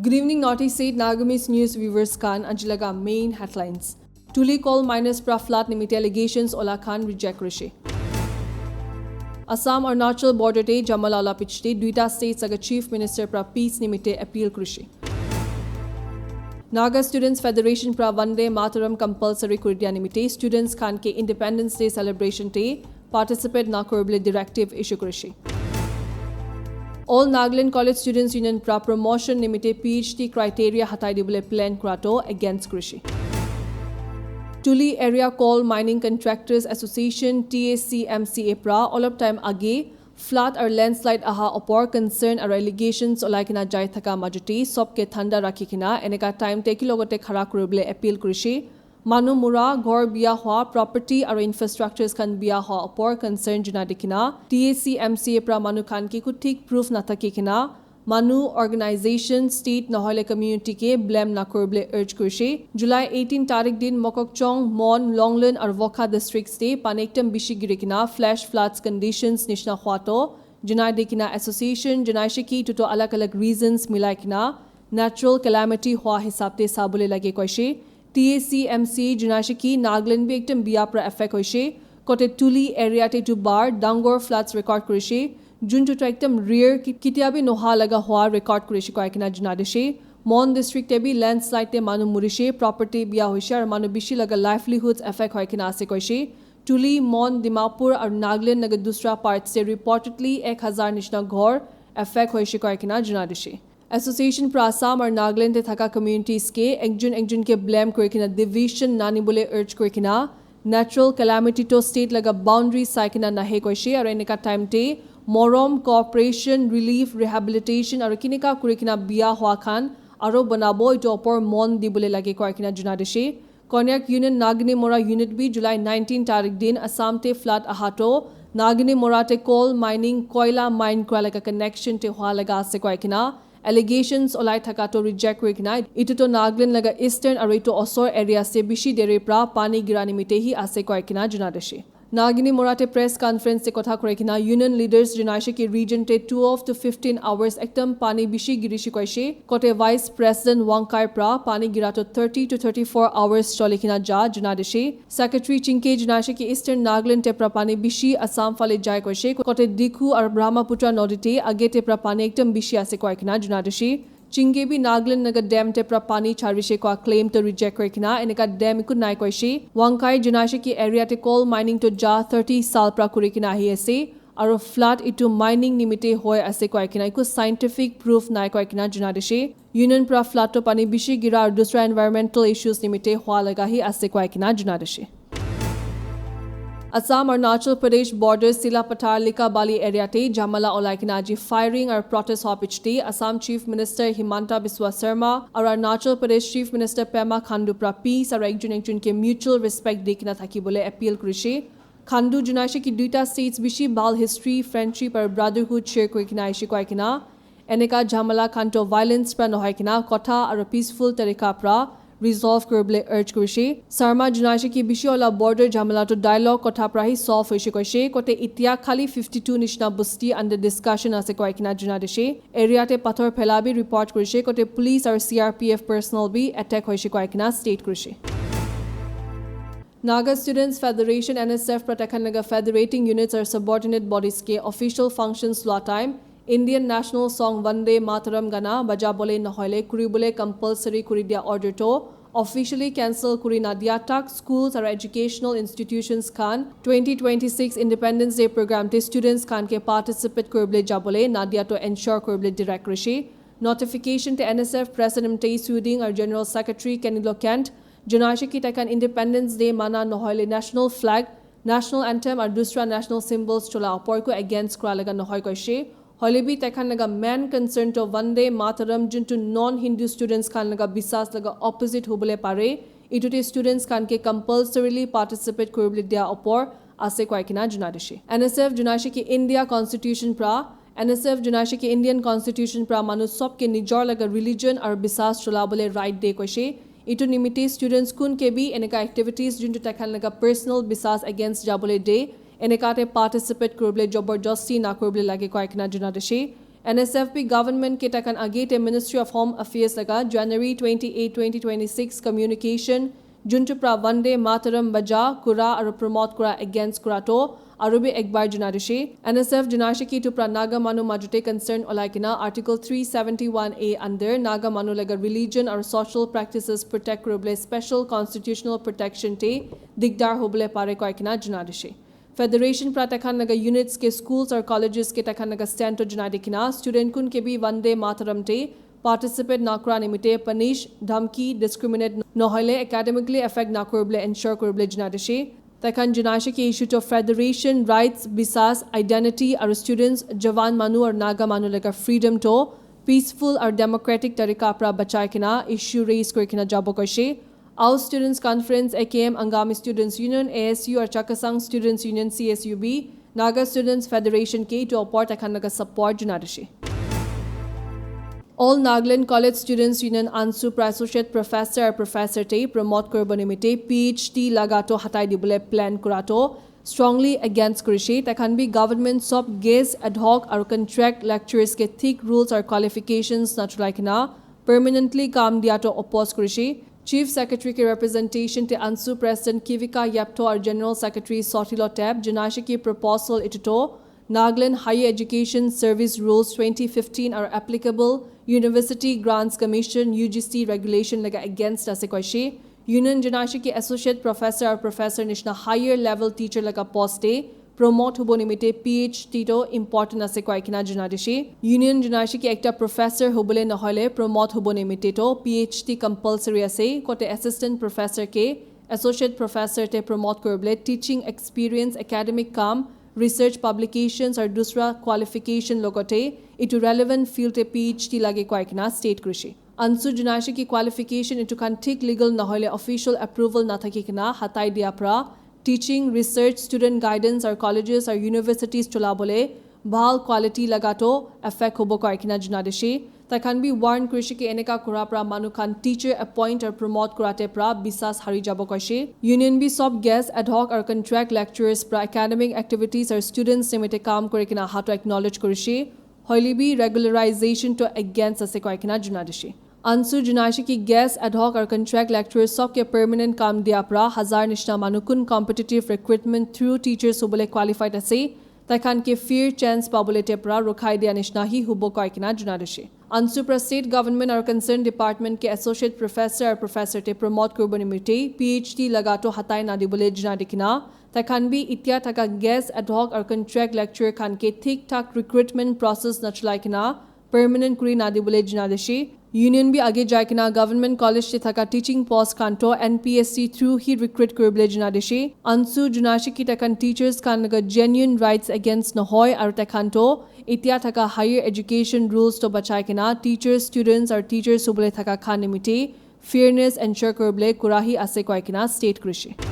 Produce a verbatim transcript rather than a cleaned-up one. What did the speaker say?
Good evening, Northeast State Nagamese News viewers khan. Aji laga main headlines. Tuli coal miners pra flood nimite allegations ola khan reject kurishe. Assam Arunachal border te jamala ola pichete duita states laga chief minister pra peace nimite appeal kurishe. Naga Students Federation pra Vande Mataram compulsory kuri dia nimite students khan ke Independence Day celebration te participate na kuribole directive issue kurishe. All Nagaland College Students Union pra promotion nimite P H D criteria hatai dibole plan kurato against kurishe. Tuli Area Coal Mining Contractors Association, T A C M C A pra olop time age flood aru landslide aha opor concern aru allegations olai kena jai thaka majute sobke thanda rakhi kena eneka time te ki logote khara kuribole appeal kurishe. Manu mura, ghor biya hua, property aru infrastructures khan biya hua opor concern juna dikina T A C M C A pra manu khan ki ku thik proof nathaki kena manu, organization, state nohoile community ke blame na kuribole urge kurishe. July eighteen tarik din Mokokchung, Mon, Longleng aru Wokha districts te pani ekdam bishi giri kena flash floods conditions nishina hua to junai dikina association junaishe ki tuto alag alag reasons milai kena natural calamity hua hisab te sabole lage koishe. T A C M C junaishe ki Nagaland bi ekdam biya pra affect hoishe. Kote Tuli area te dubar dangor floods record kurishe. Juntu to ekdam rare ki-, kitia bi noha laga hua record kurishe koi kena juna dishe. Mon district te bi landslide te manu murishe, property biya hoishe aru manu bishi laga livelihoods affect hoi kena ase koishe. Tuli, Mon, Dimapur aru Nagaland laga dusra parts te reportedly ek hazar nishina ghor affect hoishe koi kena juna dishe. Association pra Assam aru Nagaland te thaka communities ke ekjun ekjun ke blame kuri kena division nani bole urge kuri kena natural calamity to state laga boundary sai kena nahe koishe aru eneka time te morom, cooperation, relief, rehabilitation aru kinika kuri kena biya hua khan aru banabo itu opor mon dibole lage koi kena juna dishe. Konyak Union Nagini Mora Unit bi July nineteen tarik din Assam te flood ahato Nagini Mora te coal mining, koila mine kura laga connection te hua laga ase koi kena allegations olai thaka to reject kuri kena itu to Nagaland laga eastern aru itu osor area se bishi dere pra pani gira nimite hi ase koi kena juna dishe. Nagini Mora te press conference te kotha kuri kena union leaders junaishe ki region te twelve to fifteen hours ekdam pani bishi girishi koishe. Kote Vice President Wangkai pra pani gira to thirty to thirty-four hours choli kena ja juna dishe. Secretary Chinke junaishe ki Eastern Nagaland te pra pani bishi Assam phale jai koishe. Kote Dikhu aru Brahmaputra nodi te age te pra pani ekdam bishi ase koi kena juna dishe. Chinge bi Nagaland laga dam te pra pani charishe koa claim to reject kuri kena eneka dam eku nai koishe. Wangkai junaishe ki area te coal mining to ja thirty sal pra kuri kena ahi ase. Aru flood itu mining nimite hoi ase koi kena eku scientific proof nai koi kena juna dishe. Union pra flood to pani bishi gira aru dusra environmental issues nimite hua laga hi ase koi kena juna dishe. Assam Arunachal Pradesh border Silapathar Likabali area te jamala olai kena aji firing aru protest hua pichete Assam Chief Minister Himanta Biswa Sarma aru Arunachal Pradesh Chief Minister Pema Khandu pra peace aru ekjun ekjun ke mutual respect di kena thaki bole appeal kurishe. Khandu junaishe ki duita states bishi bhal history, friendship aru brotherhood share kuri kena aishe koi kena eneka jamala khan to violence pra nohoi kena kotha aru peaceful tarika pra resolve kuribole urge kurishe. Sarma junaishe ki bishi ola border jamala to dialogue kotha pra hi solve hoishe koishe. Kote itia khali fifty-two nishina busti under discussion ase koi kena juna dishe. Area te pathor phela bi report kurishe. Kote police aru C R P F personnel bi attack hoishe koi kena state kurishe. Naga Students Federation, N S F, pra takhan laga federating units or subordinate bodies ke official functions lua time Indian national song Vande Mataram gana baja bole nohoile kuri bole compulsory kuri dia order to officially cancel kuri na dia tak schools or educational institutions khan twenty twenty-six Independence Day program te students khan ke participate kuri bole ja bole na dia to ensure kuri bole direct kurishe. Notification te N S F President Mtei Suding or General Secretary Kenny Lokent junaishe ki taikhan Independence Day mana nohoile national flag, national anthem aru dusra national symbols chola opor ko against kura laga nohoi koishe. Hoile bi taikhan laga main concern to Vande Mataram juntu non Hindu students khan laga bisas laga opposite hubole pare. Itu te students khan ke compulsorily participate kuribole dia opor ase koi kena juna dishe. N S F junaishe ki India Constitution pra N S F junaishe ki Indian Constitution pra manu sob ke nijor laga religion aru bisas chola bole right de koishe. Itu nimite students kun ke bi eneka activities juntu taikhan laga personal bisas against jabole de eneka te participate kuribole joborjosti na kuribole lage koi kena juna dishe. N S F bi government ke taikhan age te Ministry of Home Affairs laga January twenty-eight, twenty twenty-six communication juntu pra Vande Mataram baja kura aru promote kura against kura to aru bi ekbar jana dishi. N S F jana dishi ki etu pra Naga manu majute concern olai kena Article three seventy-one A under Naga manu laga religion aru social practices protect kuribole special constitutional protection te digdar hobole pare koi kena jana dishi. Federation pra taikhan laga units ke schools or colleges ke taikhan laga stand to janai dikhi na student kun ke bi Vande Mataram te participate na kura nimite punish, dhamki, discriminate nohoile academically affect na kuribole ensure kuribole janai dishi. Taikhan janai dishi ki issue to federation rights, bisas, identity aru students, Jawan manu aru Naga manu laga freedom to peaceful aru democratic tarika pra bachai kena issue raise kuri kena jabo koishe. Ao Students Conference, A K M Angami Students Union, A S U, aru Chakhesang Students Union, C S U B, Naga Students Federation ke etu opor taikhan laga support jana dishi. All Nagaland College Students Union, ANSU pra Associate Professor aru Professor te promote kuribo nimite P H D laga to hatai dibole plan kura to strongly against kurishi. Taikhan bi government sob guest, ad hoc aru contract lecturers ke thik rules aru qualifications na chulai kena permanently kam dia to oppose kurishi. Chief Secretary ke representation te ANSU President Kivika Yapto aru General Secretary Sotilo Tep janai dishi ki proposal etu to Nagaland Higher Education Service Rules twenty fifteen aru applicable University Grants Commission, U G C regulation laga against ase koishe. Union janai dishi ki associate professor aru professor nishina higher level teacher laga post te promote hobo nimite P H D to important ase koi kena janai dishi. Union janai dishi ki ekta professor hobole nohoile promote hobo nimite to P H D compulsory ase. Kote assistant professor ke associate professor te promote kuribole teaching experience, academic kam, research publications aru dusra qualification logote etu relevant field te P H D lage koi kena state kurishi. ANSU janai dishi ki qualification etu khan thik legal nohoile official approval nathaki kena hatai dia pra teaching, research, student guidance aru colleges aru universities chulabole bhal quality laga to affect hobo koi kena janai dishi. Taikhan bi warn kurishi ki eneka kura pra manu khan teacher appoint aru promote kurate pra bisas hari jabo koishe. Union bi sob guest, ad hoc aru contract lecturers pra academic activities aru students nimite kam kuri kena aha to acknowledge kurishi. Hoile bi regularization to against ase koi kena janai dishi. ANSU janai dishi ki guest, ad hoc aru contract lecturers sob ke permanent kam dia pra hazar nishina manu kun competitive recruitment through teachers hobole qualified ase. Taikhan ke fair chance pabole te pra rukhai dia nishina hi hubo koi kena janai dishi. ANSU pra state government aru concerned department ke associate professor aru professor te promote kuribo nimite P H D laga to hatai na dibole janai dikhi na taikhan bi etia thaka guest, ad hoc aru contract lecturer khan ke thik thak recruitment process na chulai kena permanent kuri na dibole janai dishi. Union bi age jai kena government college te thaka teaching post khan to N P S C through hi recruit kuribole janai dishi. ANSU janai dishi ki taikhan teachers khan laga genuine rights against nohoi aru taikhan to etia thaka higher education rules to bachai kena teachers, students aru teachers hobole thaka khan nimite fairness ensure kuribole kura hi ase koi kena state kurishi.